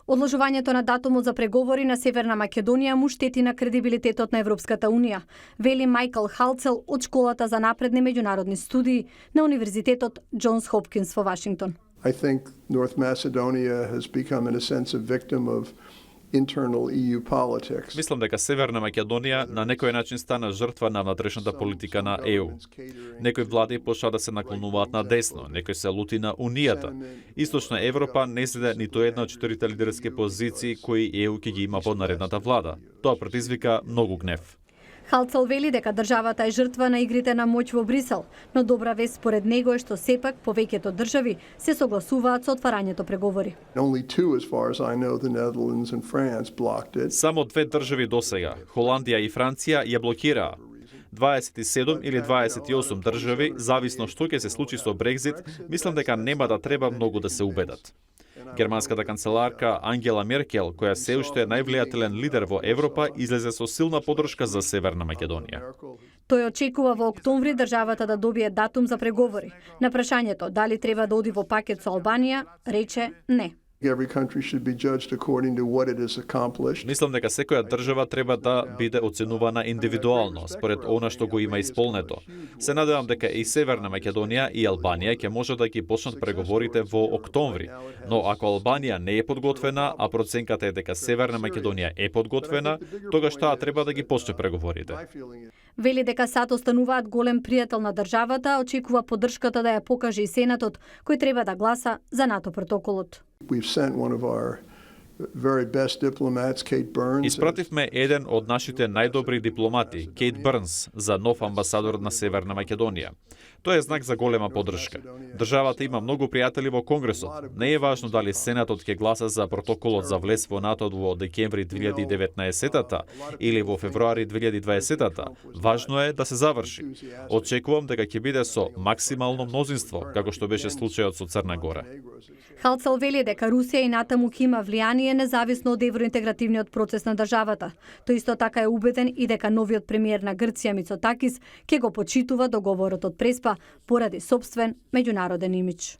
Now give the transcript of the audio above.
Одложувањето на датумот за преговори на Северна Македонија му штети на кредибилитетот на Европската унија, вели Мајкл Халцел од Школата за напредни меѓународни студии на Универзитетот Џонс Хопкинс во Вашингтон. I think North Macedonia has become in a sense a victim of internal EU politics. Мислам дека Северна Македонија на некој начин стана жртва на внатрешната политика на ЕУ. Некои влади почнаа да се наклонуваат на десно, некој се лути на Унијата. Источна Европа не зеде ниту една од 4 лидерски позиции кои ЕУ ќе ги има во наредната влада. Тоа предизвика многу гнев. Халцел вели дека државата е жртва на игрите на моќ во Брисел, но добра вест според него е што сепак повеќето држави се согласуваат со отварањето преговори. Only two, as far as I know, the Netherlands and France blocked it. Само две држави досега, Холандија и Франција, ја блокираа. 27 или 28 држави, зависно што ќе се случи со Брекзит, мислам дека нема да треба многу да се убедат. Германската канцеларка Ангела Меркел, која се уште е највлијателен лидер во Европа, излезе со силна поддршка за Северна Македонија. Тој очекува во октомври државата да добие датум за преговори. На прашањето дали треба да оди во пакет со Албанија, рече не. Every country should be judged according to what it has accomplished. Мислам дека секоја држава треба да биде оценувана индивидуално, според она што го има исполнето. Се надевам дека и Северна Македонија и Албанија ќе може да ги почнат преговорите во октомври. Но ако Албанија не е подготвена, а проценката е дека Северна Македонија е подготвена, тогаш таа треба да ги почне преговорите. Вели дека САД остануваат голем пријател на државата, очекува поддршката да ја покаже и Сенатот, кој треба да гласа за НАТО протоколот. We've sent one of our very best diplomats, Kate Burns. Испративме еден од нашите најдобри дипломати, Кейт Брнс, за нов амбасадор на Северна Македонија. Тоа е знак за голема поддршка. Државата има многу пријатели во Конгресот. Не е важно дали Сенатот ќе гласа за протоколот за влез во НАТО во декември 2019 или во февруари 2020. Важно е да се заврши. Очекувам дека ќе биде со максимално мнозинство, како што беше случајот со Црна Гора. Халцел вели дека Русија и натаму ќе има влијание независно од евроинтегративниот процес на државата. Тој исто така е убеден и дека новиот премиер на Грција Мицотакис ќе го почитува договорот од Преспа поради сопствен меѓународен имидж.